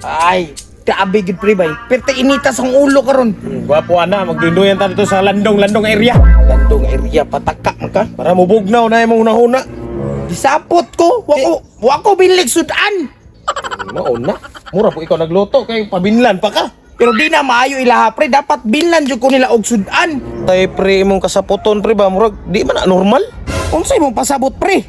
Ay, grabe gid, pre, bay. Perti inita sa akong ulo karon. Gwapo ana, magdunduyan ta dito sa landong-landong area. Landong area, pataka man ka. Para mubugnaw na imong hunahuna. Gisapot ko, wa ko binlig sudan. Mao na. Mura po ikaw nagluto kay pabinlan pa ka. Pero di na maayo ilaha, pre, dapat binlan jud ko nila og sudan. Tay pre, imong kasapoton, pre, ba murag di man na normal. Unsay mong pasabot, pre?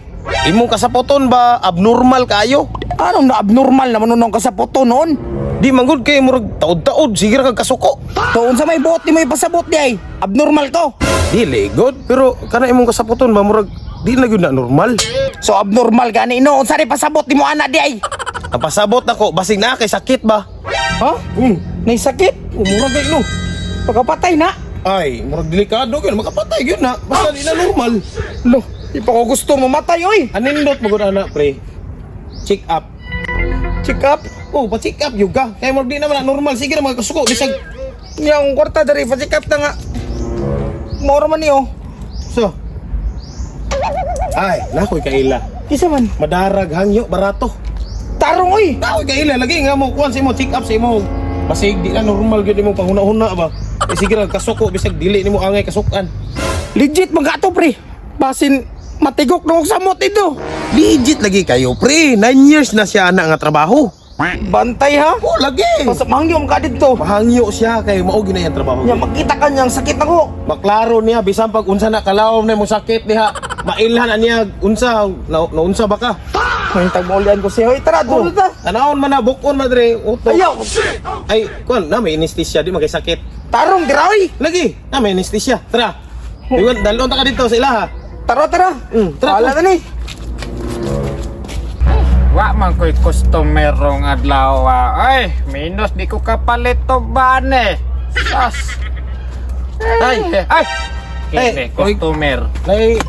Imong kasapoton ba abnormal kayo? Anong na abnormal naman nun ang kasapoto noon? Di man gud kay murag taod-taod sige ra kag kasuko. To unsa may buot ni mo ipasabot di ay? Abnormal ko. Dili god, pero kana imong kasapoton ba murag di na gyud na normal. So abnormal gani no, unsa rin pasabot ni mo ana di ay? Ang pasabot nako basig na kay sakit ba? Ha? Nay sakit? Murag kay no. Pagkapatay na. Ay, murag delikado gyud, makapatay gyud na. Basta di na normal. Lo, di pa ko gusto mamatay oy. Anindot mo gud ana, pre. Check up. Check up. Oh, pa-check up yung ka. Kaya murag di naman na normal. Sige na mga kasuko. Bisag. Niya akong kwarta diri pa check up na nga. Moro man niyo. So. Ay, nakoy kaila. Kisa man. Madarag hangyo, barato. Tarong oy. Nakoy kaila lagi nga mo kuan sa imo check up sa imo. Basig di na normal gyud imong panghuna-huna ba. Eh, sige ra kasuko bisag dili nimo angay kasukan. Legit man ka to, pre. Basin matigok na og samot ito. Legit lagi kayo, pre. 9 years na siya ana nga trabaho. Bantay ha. Oh, lagi. Basta mangyo ka dito. Mahangyo siya kay mao gyud na iyang trabaho. Nya makita ka niyang sakit ako. Maklaro niya bisan pag unsa na kalawom na imong sakit diha. Mailhan na niya unsa na, naunsa ba ka? May tagmaulian ko siya. Hoy, tara, dulo ta. Tanawon man na bukon man dre. Utok. Ayaw. Ay, kuan na may anesthesia di magay sakit. Tarong dira oy. Lagi, na may anesthesia. Tara. Iwan dalon ta ka dito sa ilaha. Tara, tara. Tara. Wala na ni. Wa man ko'y customer rong adlaw. Ah. Ay, minus di ko kapalit to bane. Sas. Ay. Ay. Ay, Kini customer. Nay,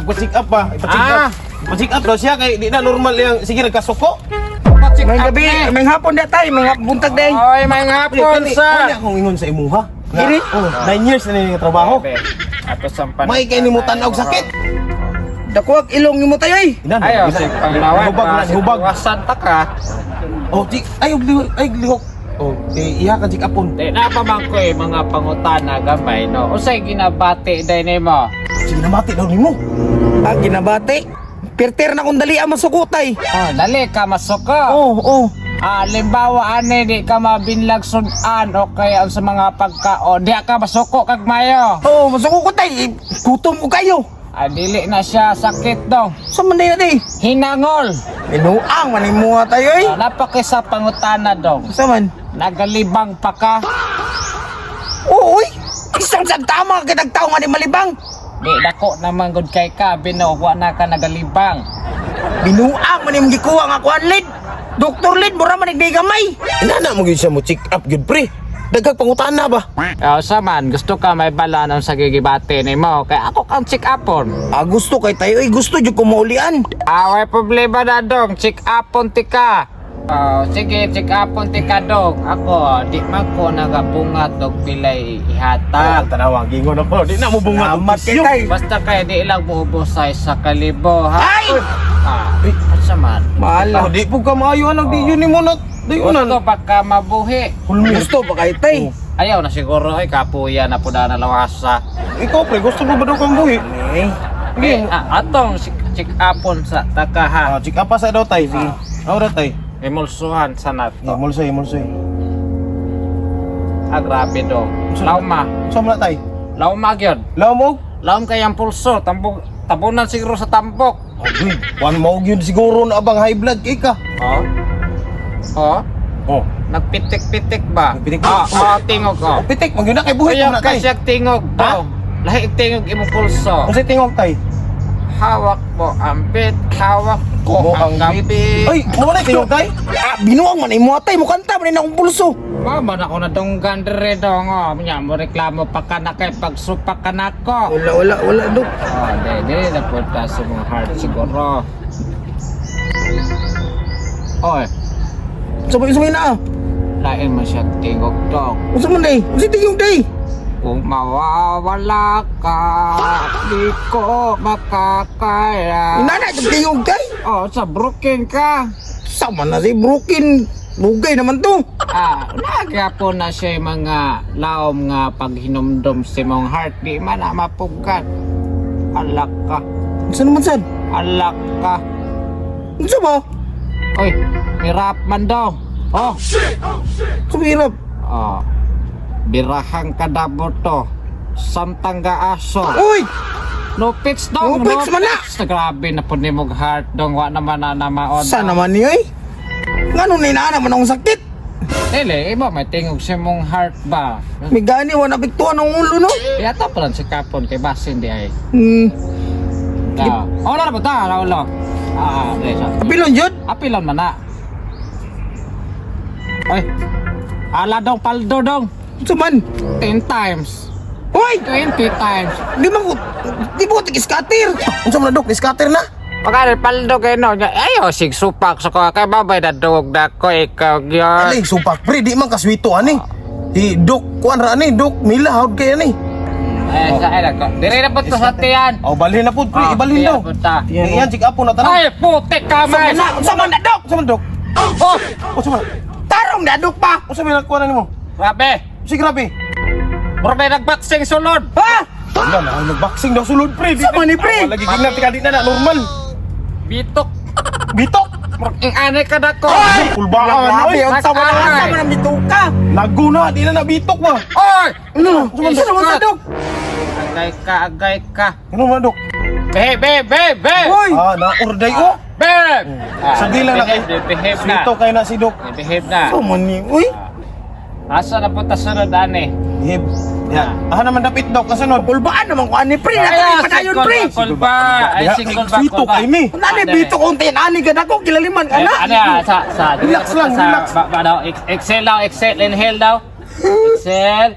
pa-check up pa. Ipa-check up. Ah. Pa-check up daw siya kay di na normal yang sige nagkasuko. Pa-check May up gabi, ni. may hapon da tay, may buntag day. Oy, may hapon sa. Ano akong ingon sa imuha? Nga, Dili. oh, 9 years na ni nga trabaho. Bebe, ato sampan. May kay nimo tan-aw sakit. Dakuag ilong nimo tayo ay. Inan. Ayo, sig panglawan. Hubag na, hubag. Wasan ta ka. Oh, di, ay, og lihok, ay, lihok. Oh, eh, iha ka check upon. Di na pa man ko'y mga pangutana gamay no. Unsay ginabati day nimo? Sige na mati daw nimo. Ah, ginabati. Pirter na kung dali ang masukutay. Oh, dali ka masuko. Oh. Ah, limbawa ani di ka mabinlag sudan o kaya sa mga pagkaon, di ka masuko kag mayo. Oh, masuko ko tay. Eh, gutom ko kayo. Ah, dili na siya sakit dong. Sa man day na day. Hinangol. Binuang man mo tayo ay. Ah, napakisa pangutana dong. Sa man? Nagalibang pa ka. Oo, oy. Isang sa tama kitag tao nga ni malibang. Di dako naman gud kay ka binuwa na ka nagalibang. Binuang man imong gikuha nga kuan lid. Doktor lid mura man di gamay. Inana mo gyud siya mo check up gyud, pre. Daghang pangutana ba? Ah, sa man gusto ka may balanon sa gigibate nimo kay ako kang check upon. Ah, gusto kay tayo ay gusto jud ko maulian. Ah, way problema na dong, check upon ti ka. Oh, sige, check upon ti ka dong. Ako, di man ko nagabungat og pilay ihatag. Tanawa gingon ako. Di na mo bunga. Salamat kay tay. Basta kay di lang muubosay sa kalibo, ha? Ay! Ah, asa man? Mahala. Oh, di po ka maayo anang di yun nimo na. Di yun Gusto pa ka mabuhi. Gusto pa kay tay. Ayaw na siguro ay kapuya na po na nalawasa. Ikaw pre, gusto mo ba daw kang buhi? Eh, Okay, ah, atong check upon sa taka ha. Ah, check up pa sa daw tay. Sige. Ah, daw tay. Emulsuhan sa nato. Imulsoy, imulsoy. Ah, grabe dong. Lauma. Sa mo na tay? Lauma gyud. Lamog? Laom kay ang pulso, tambok tabunan siguro sa tambok. Agoy, wan mo gyud siguro na abang high blood kay ka. Oh. Oh, Oh. nagpitik-pitik ba? Nagpitik-pitik. Ah, ah, tingog oh. Pitik, man gyud na kay buhi Ayaw mo na ka tay. siya tingog Ha? dong. Lahi tingog imong pulso. Unsay tingog tay? Hawak mo ang bit, hawak ko Mo ang ang gabi. Ay, mo na tingog tay? Ah, binuang man imo tay mo kanta man akong pulso. Mama na ko na donggan dire dong oh. Nya mo reklamo pa ka na kay pagsupak ka na ko. Wala wala wala dok. Oh, di di na punta sa mga heart siguro. Oy, Sabay sabay na ah. lain man siya tingog dong. Unsa man day? Unsa tingog day? Kung mawawala ka, di ko makakaya. Inana jud tingog day. Oh, sa broken ka. Sama na si broken. Bugay naman to. Ah, nagyapon na siya yung mga laom nga paghinumdum sa imong heart. Di man na mapugkat. Alak ka. Unsa naman sad? Alak ka. Unsa ba? Oy, mirap man daw. Oh, Sumirap. oh. Birahang kadabot to. Samtang gaaso. Uy! No pits dong. No pits man na. Grabe na po ni mong heart dong. Wa naman na namaon. Sa naman ni oy? Ngano ni naa naman akong sakit? Dili, iba may tingog sa mong heart ba? May gani wa napiktuan ang ulo no. Yata pa lang si Kapon kay basin di ay. Da. Oh, na ba ta? Raulo. Ah, dili siya. Apilon jud. Apilon man na. Oy. Ala dong paldo dong. Unsa man? 10 times. Uy! 20 times. Di man ko di ba ko tig-scatter? Unsa man na, Dok? Scatter na. Pagkari paldo kay no. Ayo sig supak sa ko kay babay na dog na ko ikaw gyud. Alay, supak pre, di man kaswito ani. Di Dok, kuan ra ani, Dok, mila hawd kay ani. Eh sa ay ko. Dire na po to sa tiyan. Oh, balhin na pud pre, Ah, ibalhin tiyan daw. po ta. Iyan check up na tanan. Ay putik ka man. Na, unsa man na dok? Unsa man, Dok? Oh, Unsa man? Tarong na dok pa. Unsa man nakuha na nimo? grabe. Si grabe. Murag na nagboxing sulod. Ha? Wala na, nagboxing daw sulod pre. Sa man ni, pre? Ah, Lagi ginat ka di na na normal. Bitok. Bitok. Murag ing anay ka dako. Kulbaan Grabe, oy. unsa man Ay! unsa man ang bituka? Lago na, di na na bitok ba. Oy! Ano? Unsa naman sa dok? Agay ka, agay ka. Ano man, Dok? Be, be, be, be. Uy! Ah, na orday ko. Be. Sa dila na kay. Behave na. Swito kay na si Dok. Behave na. Unsa man ni? Uy! Asa na po ta sunod ani? Behave. Ya. Ah, naman dapit Dok, kasunod. Kulbaan naman ko ani pre, natay padayon pre. Kulba. Ay single ba? Swito kay mi. Unsa ni bitok kung tinani gad ako gilaliman ka na. Ano ah, sa Relax lang, sa, relax. Ba, ba daw, exhale daw, exhale, inhale daw. Exhale.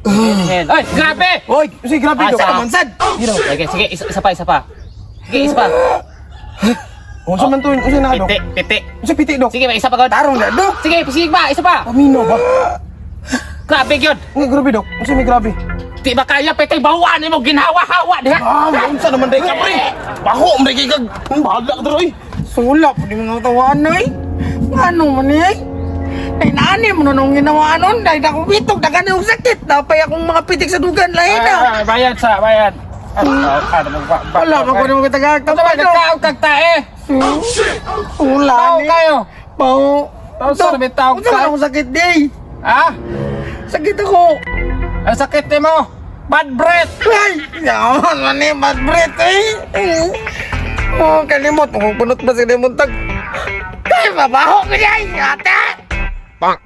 Inhale. Ay, grabe! Uy, Si grabe Ah, Dok. unsa naman sad? Okay, sige, isa pa, isa pa. Sige, isa pa. Unsa man to? Unsa na Dok? Piti, piti. Unsa piti Dok? Sige, may isa pa god. Tarong na dok. Sige, sige pa, isa pa. Pamino ba? Grabe gyud. Nga grabe Dok. Unsa may grabe? Di ba kaya piti bawaan nimo ginhawa-hawa diha? Ah, unsa naman day ka pre? Baho man day kay kag. Bahala ka diri. Sulap di mga tawaan na eh. Ano man eh? Ay naani mo nung ginawa nun dahil ako bitok dagan yung sakit. Napay akong mga pitik sa dugan lahi na. Ay, bayad sa, bayad. Ano, Wala man ko naman Ano ba, katagag. nagkaog kag tae? Wala Tao ni. kayo. Bao. Tao sa may tao Unsa man ka. akong sakit di? Ha? Sakit ako. Ang sakit mo. Bad breath. Ay, yaman man eh, bad breath eh. Oh, kalimot. Kung punot ba sa limuntag. Ay, mabaho ko niya, ate. Bang.